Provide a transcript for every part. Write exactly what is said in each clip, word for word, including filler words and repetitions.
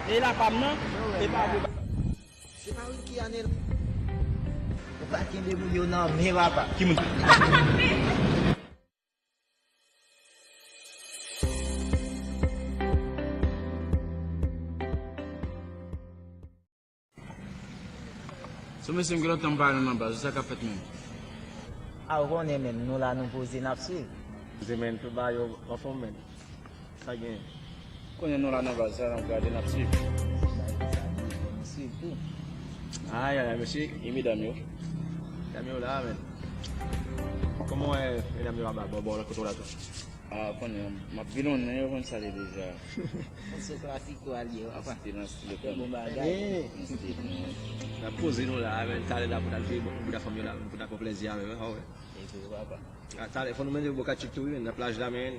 E la pa m nan, e pa vre. Se pa Ricky ane la. Ou pa kenbe moun yo nan men, papa. Ki moun? So, mesye, m gen lontan m pa wè nou nan baz, sa k ap fèt menm? A, ou konnen menm, nou la nou poze, n ap swiv. Poze, menm, tout bagay yo anfòm, menm. Sa gen? Konnen nou la nan baz, sa n ap gade, n ap swiv. Sa gen, sa gen, nou swiv tou. Ay, ay, ay, mesye, e medam yo? Medam yo la, menm. Kòman w wè medam yo aba bò, bò, lòt kote w la tou? A, konnen, m ap vin on nan yo konn sa li deja. Yon sou klasiko a li ye, papa. Yon stil, yon stil, bon bagay. Yon stil, non. N ap poze nou la, men talè la pou n al jwe, bon, pou n fanm yo la, pou n fè plèzi a, men, a, wè. E vre, papa. A, talè, fò nou mennen bò katchik tou, wi, men, nan plaj la, men.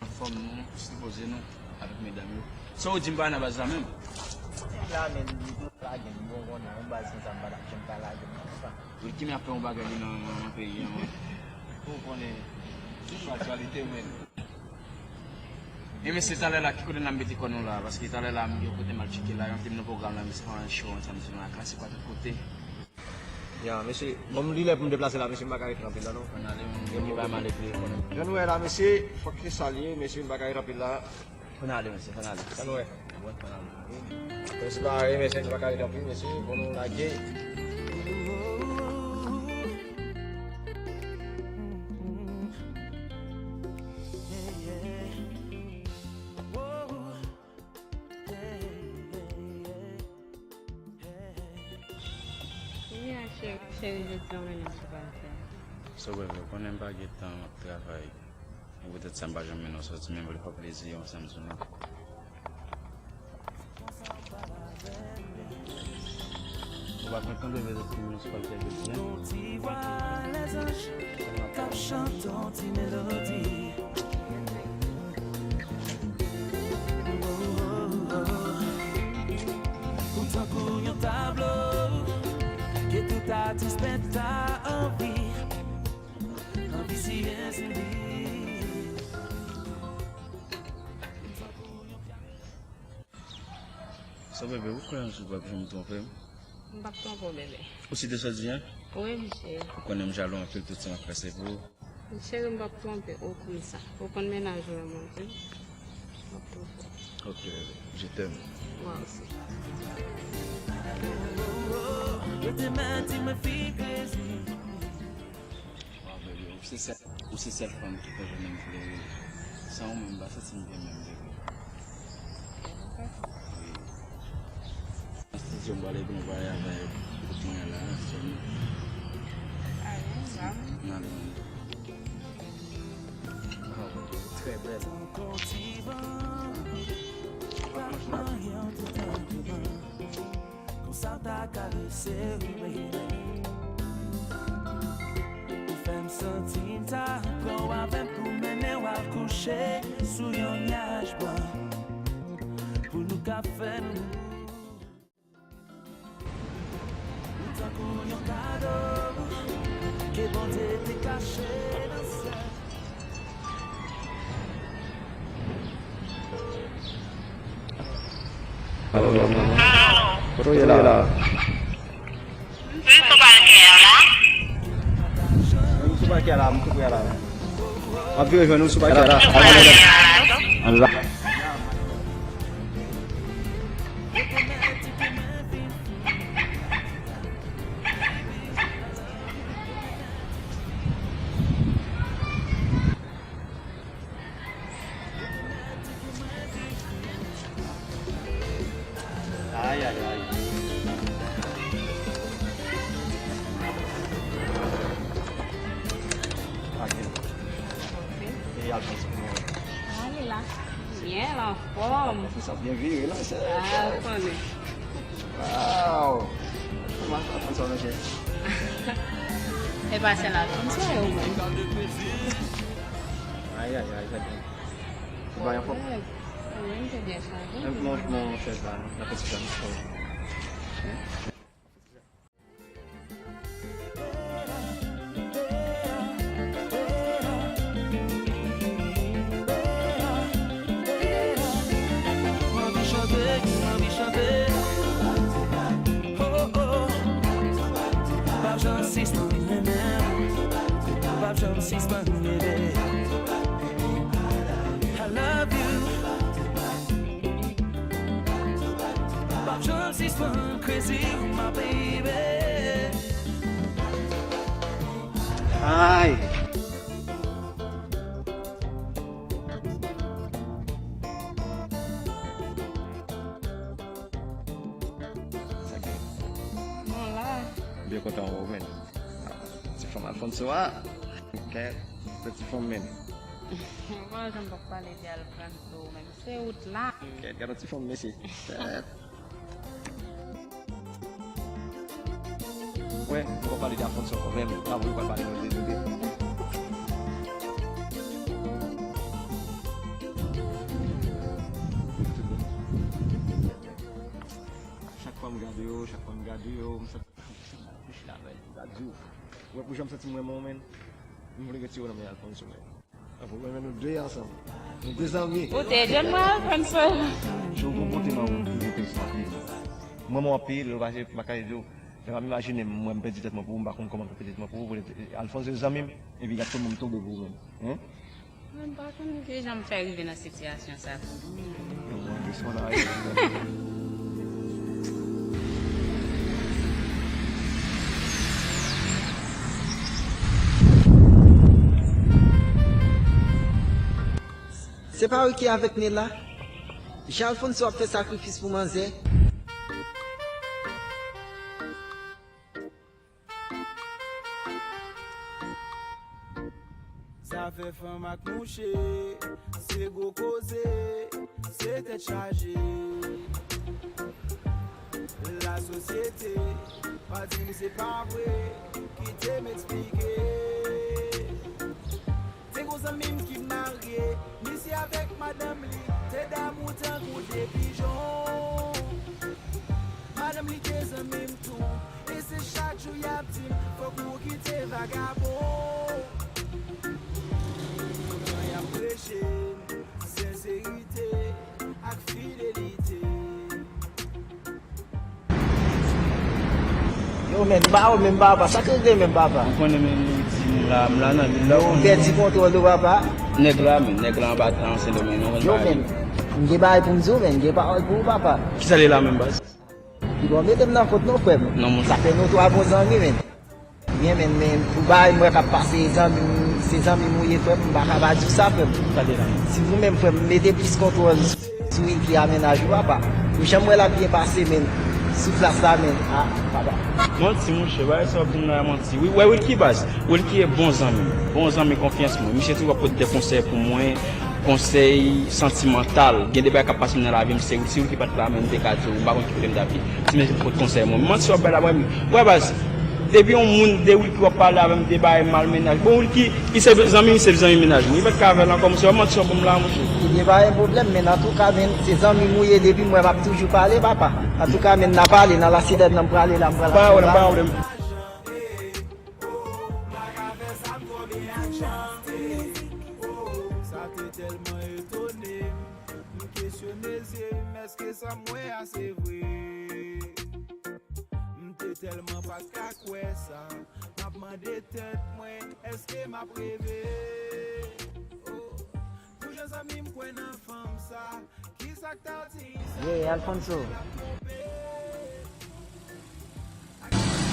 Anfòm nou, sipoze nou, avèk medam yo. Sa w di m pa nan baz la menm? M la, men, li tou lage m, bon, konnen, yon baz konsa, m pa t ap janm ka lage m, non, papa. Ricky, men ap fè yon bagay li nan, nan, nan peyi an, mwen. Ou konnen, sou aktyalite, mwen. E mesye, talè la, ki kote n ap mete kò nou la? Paske talè la, m gen kote m al tcheke la, yon fim nan pwogram la, mesye, fè yon show ansanm, se nan la klasik, pa tout kote. Ya, mesye, bon, li lè pou m deplase la, mesye, m pa ka rete anpil la, non. Fò n ale, mwen, mwen, pa mal ekri, konnen. Jan nou wè la, mesye, fòk se sa l ye, mesye, m pa ka rete anpil la. Fò n ale, mesye, fò n ale. Sa nou wè? Bon, fò n ale. Mesye, pa ale, mesye, nou pa ka rete anpil, mesye, bon, nou lage. Ya, cheri, cheri, jodi a w mennen m sou pati a. Sa w vle, ou konnen m pa gen tan, m ap travay. E poutèt sa m pa janm mennen w sòti, men m vle fè plezi ansanm sou nou. Ou pa konn kanpe vre sòti mennen w sou pati a jodi a. Yon ti vwa lèzanj k ap chante yon ti melodi. Ou tankou yon tablo ke tout atis pent ta anvi, anvi siyen sou li. So, bebe, ou kwè yon jou w ap janm twonpe m? M p ap twonpe w, bebe. Ou site sa w di a? Wi, mesye. Ou konnen m jalou anpil, tout sa m ap fè se pou ou. Cheri, m p ap twonpe w konsa. Ou konn mennaj ou renmen w, wi. M p ap twonpe w. Ok, bebe. Je t'aime. Mwen osi. Yo te mèt di mwen fi krezi. Waw, bebe, ou se sèl, ou se sèl fanm ki fè jounen m klere. San ou menm, m pa santi m byen menm, bebe. Wi. Nan estidyo m prale pou nou pale avèk gwoup mwen an la, sè nou. Alèz, m. N ale, m. Waw, bebe, ou trè bèl. Konsa w ta karese m, baby. Ou fè m santi m ta pran w avè m pou mennen w al kouche sou yon nyaj blan. Pou nou ka fè lanmou. Ou tankou yon kado ke Bondye te kache nan syèl. Alo. Kote w ye la? M sou pakè a la. M sou pakè a la, m tou pre a la. M ap vin rejwenn ou sou pakè a la. Sou pakè a la. Ann la. Ay, ay, ay. Pa gen. Ok. E Alphonse, kòman w ye? Ah, li la. Byen, anfòm. Alphonse ap byen vire la, sè. Ah, ou konnen. Waw. Kòman, kòman sa, mesye? E pa sèl Alphonse, se ou menm. Ay, ay, ay, sa byen. Ou bay anfòm? Wi, wi, m te byen chaje. Menm non, non, chèz la, non. Nan peti sa, non. Sispann rele. I love you. P ap janm sispann crazy with my baby. Ay. Sa gen? Mwen la. Byen kontan wè w, men. Ti fanm Alfonso a. Kèt, se ti fanm menm. Mwen janm p ap pale de Alfonso menm. Se wout la. Kèt, gade ti fanm mesye. Kèt. Wè, mwen p ap pale de Alfonso ankò menm. Apre ou pral pale mwen de, de, de. Chak fwa m gade yo, chak fwa m gade yo, m santi m ap reflechi avè l. M ta di w. Ou wè pou jan m santi m renmen w, men. M vle retire w nan men Alfonso, men. Apre, mwen, men nou de ansanm. Nou de zanmi. Ou te jwenn mwen, Alfonso. Jan w konpòte m an, ou toujou te santi. Mwen, mwen anpil, ou pa se pa ka di w. Lè m ap imajine m, mwen, m pèdi tèt mwen pou ou, m pa konn kòman m pèdi tèt mwen pou ou, pou Alfonso se zanmi m, epi gad kòman m tonbe pou ou menm. Hein? Mwen pa konn kijan m fè rive nan sitiyasyon sa tou. Mwen, mwen, mwen, Se pa Ricky avèk Nella? Jan Alfonso ap fè sakrifis pou manzè. Zafè fanm ak mouche, se gwo koze, se tèt chaje. Lasosyete pa di m se pa vre, kite m eksplike. Te gon zanmi m ki marye, misye avèk madanm li te damou tankou de pijon. Madanm li te zanmi m tou, e se chak jou y ap di m fòk ou kite vagabon. Poutan y ap preche n senserite ak fidelite. Yo, men, m pa wè menm, papa. Sa k regle menm, papa? Ou konnen, men, m di m la, m la nan vil la. Yo, ou pèdi kontwòl ou, papa. Nèg la, men, nèg la anba tan, Sendomeng, non, men. Yo, men, m gen bagay pou m di w, men, m gen pawòl pou ou, papa. Kisa li la menm, baz? Li bon, mete m nan kont non, frè m. Non, monchè. Sa fè nou twa bon zanmi, men. Byen, men, men, pou bagay m wè k ap pase, zanmi m, se zanmi m ou ye, frè m, m pa ka pa di w sa, frè m. Tande la. Si ou menm, frè m, mete plis kontwòl sou, sou Wilky a, mennaj ou, papa. Ou janm wè l ap byen pase, men, sou plas la, men, a, papa. Manti, monchè, bagay sa w ap di m la, manti. Wi, wè, Wilky, baz. Wilky e bon zanmi m. Bon zanmi konfyans mwen. Misye toujou ap pote de konsèy pou mwen. Konsèy santimantal. Gen de bagay k ap pase m nan lavi m, se Wilky, si Wilky pa t la, men m te ka di w, m pa konn ki kote m t ap ye. Si misye te pot konsèy mwen. Manti w ap bay la, mwen, wè baz, depi yon moun de Wilky w ap pale avè m de bagay mal mennaj. Bon, Wilky, li se zanmi m, se zanmi mennaj mwen. Li pa t ka avè l ankò, monchè, w ap manti w ap ban m la, monchè. Ebyen, pa gen pwoblèm, men antouka, men, se zanmi m ou ye, depi m wè m ap toujou pale, papa. Antouka, men, n a pale, nan lasidèn nan m prale la, m pral. Pa gen pwoblèm, pa gen pwoblèm. Sa te tèlman etone m, m kesyone zye m, èske sa m wè a se vre? M te tèlman pa t ka kwè sa, m ap mande tèt mwen, èske m ap reve? Oh, pou jan zanmi m kwè nan fanm sa, kisa k ta di sa? Ye, Alfonso.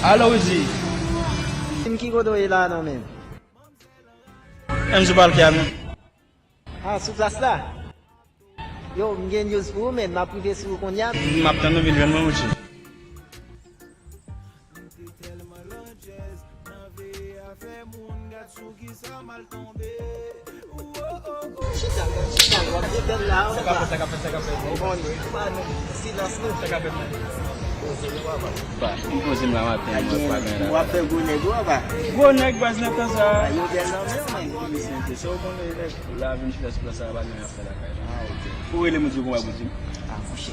Alo, Wizi. Di m ki kote w ye la non, men. M sou palke a, men. Ah, sou plas la? Yo, m gen news pou ou, men m ap rive sou ou kounye a. M ap tann ou vin jwenn mwen, Wizi. Chita, chita, w ap byen bèl la, w ap. Sa k ap fèt, sa k ap fèt, sa k ap fèt? Ou konnen, pa nou, silans nou. Sa k ap fèt, men? Poze m, papa. Pa, m poze m la maten, mwen pa gen la. W ap fè gwo nèg, wi, papa. Gwo nèg, baz, nan tan sa. Yo bèl nan men w, men. Wi, se, se sa w konnen, nèg. La vin chita sou plas sa, pa gen afè lakay la. Ah, ok. Ou rele m, ou di w konn w ap di m? Ah, monchè.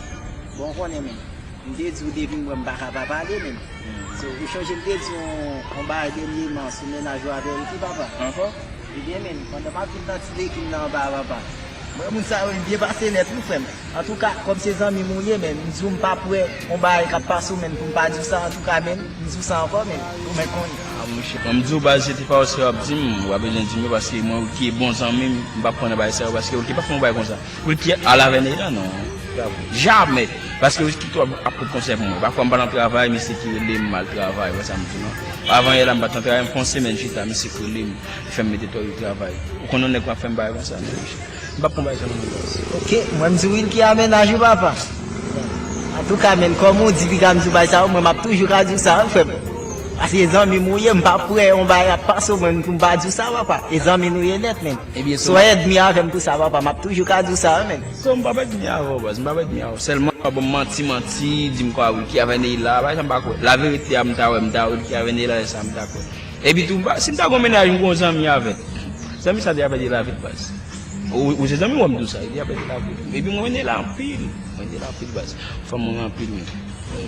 Bon, w konnen, men. M te di w depi m wè m pa ka pa pale, men. So, ou chonje m te di w yon bagay dènyèman sou mennaj ou avè Ricky, papa? Ankò? Ebyen, men, pandan m ap vin nan ti lekin nan anba a, papa, mwen, moun sa yo, yo byen pase nèt, wi, frè m. Antouka, kòm se zanmi m ou ye, men, m di w m p ap wè yon bagay k ap pase w, men, pou m pa di w sa, antouka, men, m di w sa ankò, men, ou mèt konnen. Mwen di w baz, se te pa w se w ap di m, w ap bezwen di m yo, paske mwen, Wilky e bon zanmi m, m p ap pran nan bagay sa yo, paske Wilky pa fè yon bagay konsa. Wilky al avè Neila, non. Jamè. Paske Wilky twò ap pot konsèy pou mwen. Pafwa m pa nan travay, misye ki rele m, m al travay, wè sa m di w, non. Avan yè la, m pa t nan travay, m fè yon semèn chita, misye ki rele m, li fè m mete tò yo travay. Ou konn yon nèg k ap fè m bagay konsa, non, mesye. M p ap pran bagay sa nan men baz. Ok, mwen m di Wilky a mennaj ou, papa. Antouka, menn, kòm ou di, piga m di w bagay sa yo, mwen m ap toujou ka di w sa, wi, frè m. Paske zanmi m ou ye, m p ap prè yon bagay ap pase w, mwen, pou m pa di w sa, papa. E zanmi nou ye nèt, menn. Ebyen, so, so ènmi avè m pou sa, papa, m ap toujou ka di w sa, wi, menn. So, m p ap ènmi avè w, baz, m p ap ènmi avè w. Sèlman, w ap ban m manti, manti, di m kwa Wilky avè Neila, bagay sa m pa kwè. Laverite a, m ta wè, m ta wè Wilky avè Neila, lè sa m ta kwè. Epi tou, m pa, si m ta gon mennaj, m gon zanmi avè l. Zanmi sa te avè Neila vit, baz. Ou, ou se zanmi w, m di w sa, li te avè Neila vit. Epi mwen renmen Neila anpil. Mwen renmen Neila anpil, baz. Fanm mwen anpil, men.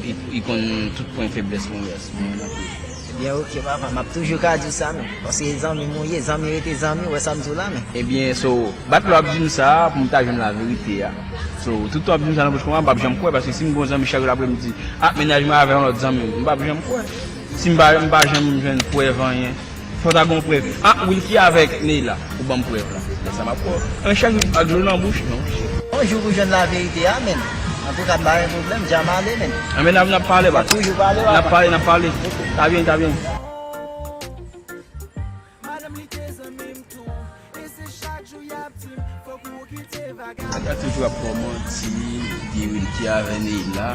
Li, li konn tout pwen feblès mwen, baz. Mwen renmen anpil. Ebyen, ok, papa, m ap toujou ka di w sa, men. Paske zanmi m ou ye, zanmi rete zanmi, w wè sa m di w la, men. Ebyen, so, bat lè w ap di m sa, pou m ta jwenn laverite a. So, tout tan w ap di m sa nan bouch kòman, m p ap janm kwè, paske si m gon zanmi chak jou l ap rele m di, a, mennaj mwen avè yon lòt zanmi, m p ap janm kwè. Si m pa, m pa janm jwenn prèv anyen, fò ta gon prèv. A, Wilky avèk Neila, ou ban m prèv la. Lè sa m ap kwè. An chak jou ak dlo nan bouch, non. Yon jou pou jwenn laverite a, menn. Antouka, m pa gen pwoblèm, dja m ale, menn. Anben, n ap, n ap pale, baz. N ap toujou pale, papa. N ap pale, n ap pale. Ta byen, ta byen. Madanm li te zanmi m tou. E se chak jou y ap di m, fòk ou kite vagabon. Nèg la toujou ap fè w manti, di Wilky avè Neila.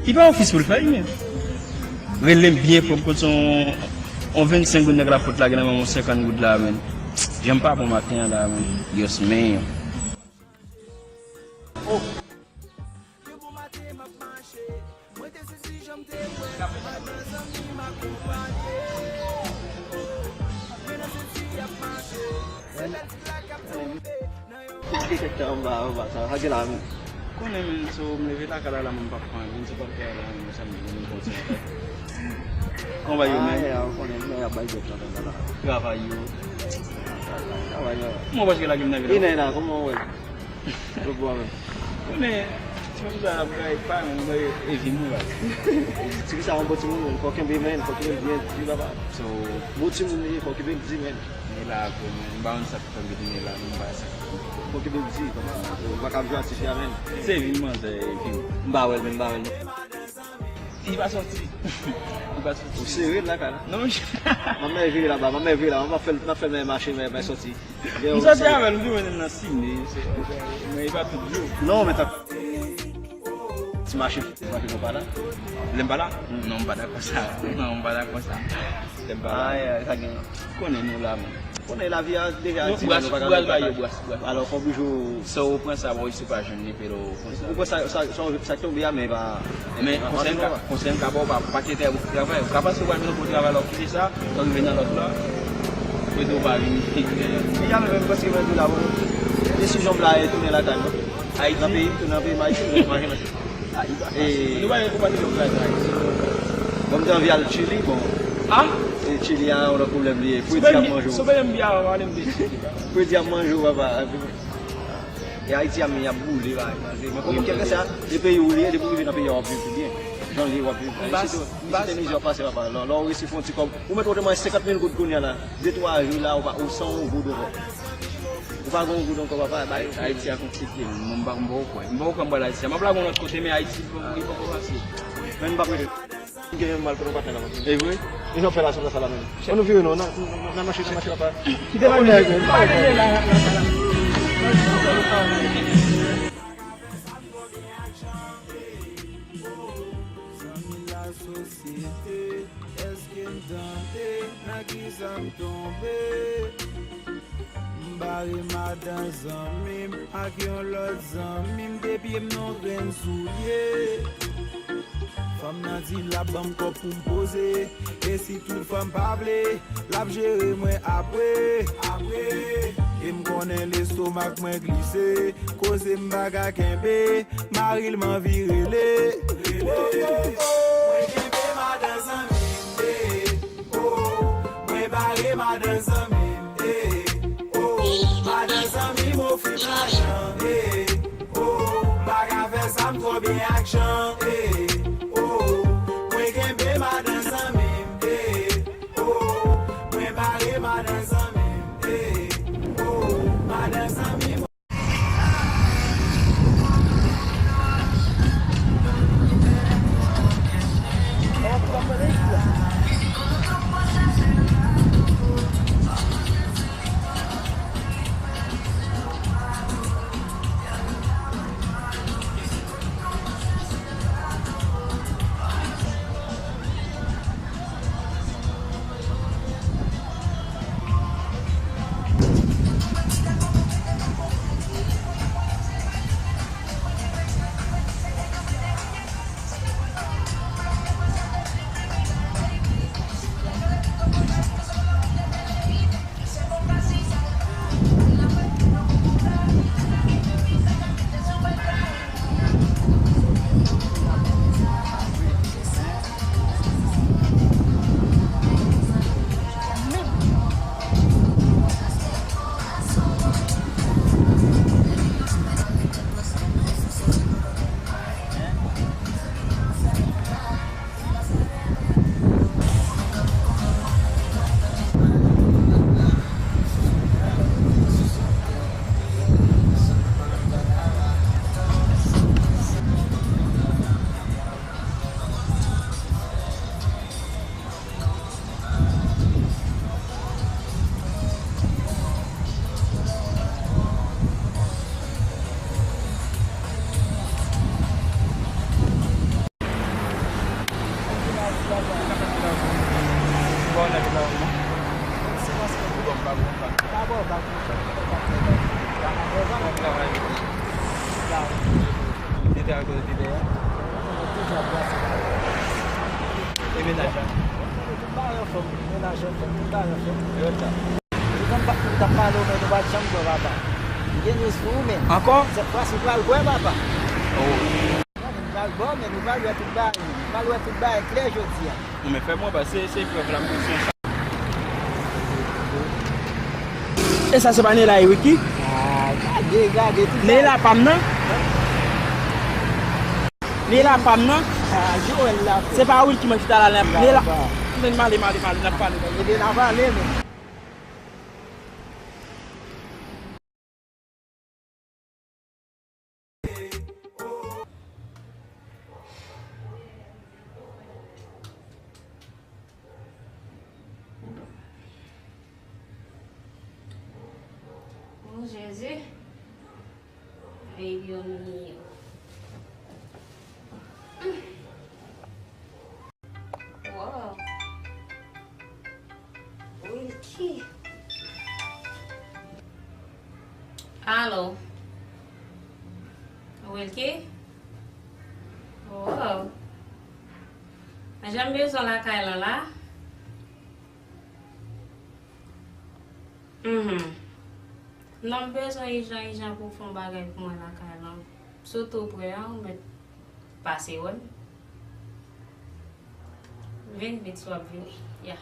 Li pa yon fis pou l fè, men. Rele m byen fò, m konn se yon, yon vennsenk goud nèg la pot lage nan men m, yon senkant goud la, men. Jan m pa bon maten an la, men. Dios mío. Depi maten m ap mache, mwen te sezi jan m te wè, madan zanmi m akonpanye. Men nan sezi y ap mache, se bèl ti blak k ap tonbe nan yon. Kèk tan anba, anba sa, sa gen la menm. Konnen menm, so, m leve lakay la, la, m pa pran, vin sou pòt kay la, menm, sa m di, menm konsa. Kòman yo menm? Ah, ya, ou konnen, men y ap bay djòb tanzantan la. Travay yo. Travay yo. Mwen pa cheke la, gen nan vil la. Inè la, kòman ou wè? Lòt bò a menm. Konnen, ti moun sa ap gade pa, mwen, mwen, e vi mwen la. Ti fi sa yon bon timoun, men fò kenbe men, fò kenbe byen di, papa. So, bon timoun li ye, fò kenbe di, men. Ni la, vre, men, m pa konn sa k fè m vin la, men m pa sa k fè m. Fò kenbe di, papa. Ou pa ka jwe ak ti fi a, men. Se vi m, manzè, e vi m. M pa wè l, men m pa wè l, non. Li pa sòti. Li pa sòti. Ou sere l lakay la? Non, m... Manman vire laba, manman vire laba, manman fè l, manman fè l men mache, men, men sòti. M sòti avè l, m di mwen nan sine, se, men e pa tout jou. Non, men ta... Ti mache, ti mache nou pa la. Lè m pa la? Non, m pa dakò sa. Non, m pa dakò sa. Lè m pa la. Ay, ay, sa gen. Konnen nou la, men. Konnen lavi a deja di nou pa ka... Bras, bras, bras. Alò, fò oblije w... Sa w pran sa, bon, isi pa jwenn li, pero konsa. Ou pran sa, sa, sa, sa k tonbe a, men pa... Men konsèy m ka, konsèy m ka ba w, pa, pa kite travay. Ou ka panse w pral jwenn yon bon travay la, w kite sa, w rive nan lòt la, kote w pa vini. Deja menm, paske mwen di w la, bon, desizyon m la, e tounen lakay mwen. Ayiti? Nan peyi m, tounen nan peyi m, Ayiti, mwen pa gen... Ah, li pa fasil. Nou pa gen konpati de plaj la isi. Bon, m te anvi al Chili, bon. Ah? E Chili a, yon lòt pwoblèm li ye. Fredi ap manje w. Si w peye m biyè a, w ale m de Chili. Fredi ap manje w, papa. E Ayiti a, men y ap boule, bagay, manje. Men kòm kèlkeswa, e peyi w li ye, depi w rive nan peyi a, w ap viv pi byen. Jan li ye, w ap viv. Isi tou, isi te mizè w ap pase, papa. Lè, lè w resi fè yon ti kòb, ou mèt ou te manje senkant mil goud kounye a la. De twa jou la, ou pa, ou san yon goud ankò. Ou pa gen yon goud ankò, papa, bay. Ayiti a konplike, men mwen m pa, m poko kwè. M poko kwè m pral Ayiti a. M ap lage yon lòt kote, men Ayiti, li poko, li poko fasil. Men m p ap rete. M gen mal kote yon patnè la. E vre? E jan w fè la, sou sa la menm. An nou vire non, nan, nan, nan mache, nan mache, papa. Kite m ale, m pa rete la, la, la, la. Zanmi lasosyete, èske m tande? Nan kisa m tonbe? M bare madan zanmi m ak yon lòt zanmi m, de pye m nan grenn soulye. Fanm nan di l ap ban m kòb pou m poze, e si toutfwa m pa vle, l ap jere mwen apre, apre. E m konnen lestomak mwen glise, koze m pa ka kenbe, mari l m anvi rele. Mwen kenbe madan zanmi m, eh, oh, mwen bare madan zanmi m, eh, oh, madan zanmi m ofri m lajan, eh, oh, m pa ka fè sa, m twò byen ak jan, eh, oh, mwen kenbe madan zanmi m, eh. Li dèyè. Toujou ap brase bagay. E mennaj la? Tout bagay anfòm, mennaj anfòm, tout bagay anfòm. E lòt la? Li konn pa, m t ap pale w, men nou pa t janm kwè, papa. M gen news pou ou, men. Ankò? Sèt fwa si w pral kwè, papa. Oh. Mwen, m pral ba w, men nou pral wè tout bagay, nou pral wè tout bagay klè jodi a. Non, men fè m wè, paske se, se prèv la, m bezwen sa. E sa se pa Nela e Wilky? Ah, gade, gade, tout bagay. Nela pa m nan? Nela pa m nan? Ah, Joel la. Se pa Wilky mwen ki ta la, Nela. Nela. M ale, m ale, m ale, n ap pale. Ede n a pale, men. Oh, Jezi. Ay, Dyo mio. Wow. Wilky. Alo. Wilky? Wow. Jan m bezwen lakay lan la? Mhm. Non, m bezwen ijan, ijan pou w fè yon bagay pou mwen lakay lan. Si w tou prè a, ou mèt pase wè m. Vin vit si w ap vini. Ya.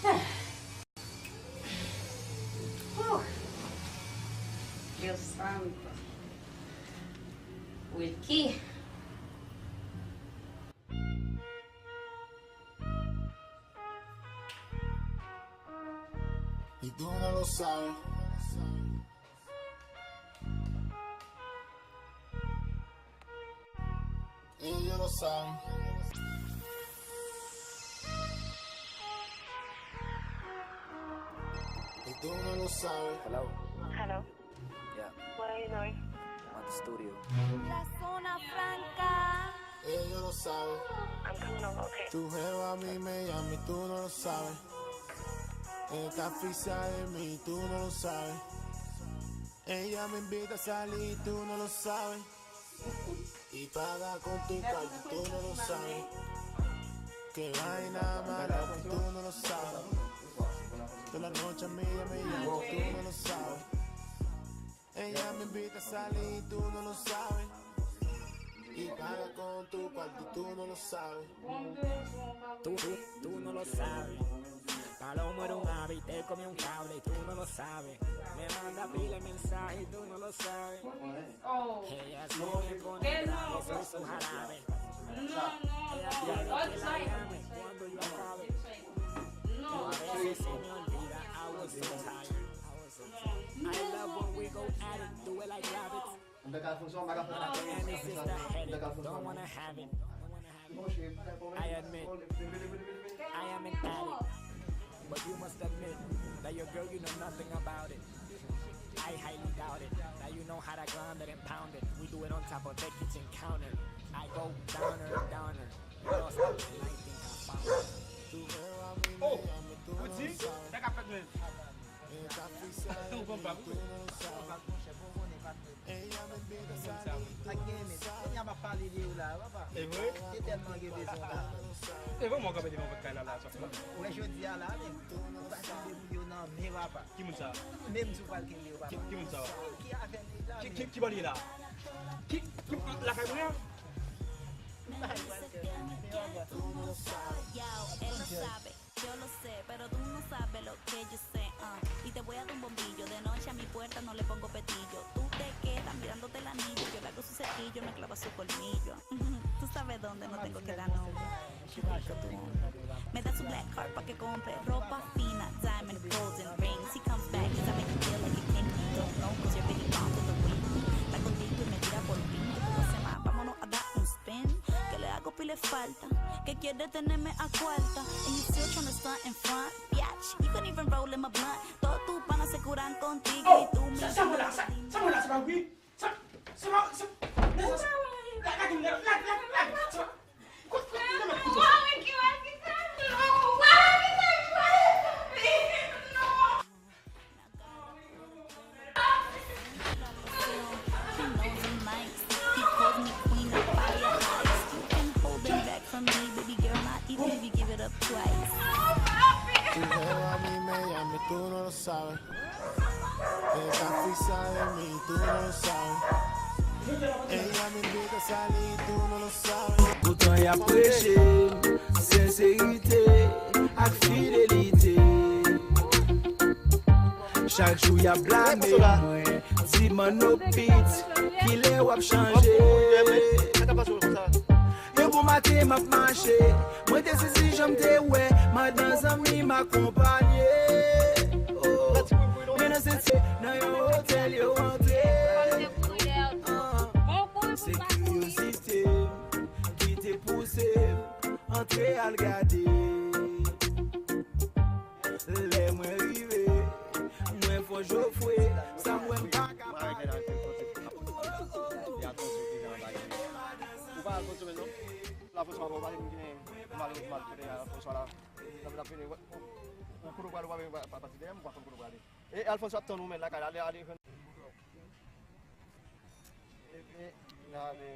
Ah. Whew. Dios santo. Wilky. Y tú no lo sabes. Ellos lo saben. Y tú no lo sabes. Hello. Hello. Yeah. What are you doing? I'm at the studio. La zona franca. Ellos lo saben. I'm coming over, okay. Tu jeva a mí me llama y tú no lo sabes. Está asfixiada de mí y tú no lo sabes. Ella me invita a salir y tú no lo sabes. Y paga con tu carta y tú no lo sabes. Qué vaina mala que tú no lo sabes. Toda la noche a mí ella me llama y tú no lo sabes. Ella me invita a salir y tú no lo sabes. Y paga con tu cuarto y tú no lo sabes. Tú, tú, tú no lo sabes. Palomo era un ave y te comió un cable y tú no lo sabes. Me manda pila de mensajes y tú no lo sabes. Oh. Ella se me pone grave, soy su jarabe. No, no, no. Ella quiere que la llame cuando yo acabe. No. Pero a veces se me olvida, I was so tired. I love when we go at it, do it like rabbits. And this is the headache, don't wanna have it. I admit, I am an addict, but you must admit that your girl, you know nothing about it. I highly doubt it, that you know how to grind it and pound it. We do it on top of the kitchen counter. I go downer, downer. You lost me, and I think I found it. Oh, ou di, sa ka fèt menm. Ou konn pa, wi. Ou konn pa, monchè, bon, konnen pa fè. Sa k genyen menm? Kounye a m ap pale de yo la, papa. E vre? Te tèlman gen bezwen la. E vre, mwen kanpe devan pòt kay la, la, sa fè. Ou wè jodi a la, menm. Ou pa janm demoun yo nan men, papa. Ki moun sa? Menm si w pral kenbe yo, papa. Ki, ki moun sa? Ki avè li la, ki, ki bò li ye la? Ki, ki, lakay mwen an? Yo, él lo sabe, yo lo sé, pero tú no sabes lo que yo sé, ah. Y te voy a dar un bombillo, de noche a mi puerta no le pongo petillo. Tú te quedas mirándote el anillo, yo le hago su cerquillo, me clava su colmillo. Tú sabes dónde, no tengo que dar nombre. Qué rico tu hombre. Me da su black card pa' que compre ropa fina, diamond, golden rings. He comes back, 'cause I make you feel like a king. You don't know, 'cause you're Biggie Bond to the wind. Está contigo y me tira por fin. Yo te voy a hacer más, vámonos a dar un spin. Que le hago pile falta. Que quiere tenerme a cuarta. And you still tryna stunt in front, bitch. You couldn't even roll in my blunt. Todos tus panas se curan contigo y tú me... Sa, sa mwen la, sa, sa mwen la, se pa wi. Sa, sa, sa, la, la, la, la, la, sa, kout, kout, kout, kout. Mwen ki wè ki sa, non. Mwen ki wè ki sa, non. Non. Poutan y ap preche senserite ak fidelite. Chak jou y ap blame mwen, di Manno Beats, kilè w ap chanje? Yon bon maten m ap mache, mwen te sezi jan m te wè madan zanmi m akonpanye. Oh, men nan senti nan yon otèl yo antre. Ah, se kiryozite m ki te pouse m antre al gade. Lè mwen rive, mwen fò jofwe, sa m wè m pa ka pale. Ou pa al fon semèn non? La Fwans pa bon, pa gen mal mal kote Alfonswa la. L ap vini. Ou kote w prale, ou pa vin pa pati dèyè m, ou pa konn kote w prale. E Alfonswa ap tann ou men lakay la, ale ale jwenn. E e ale.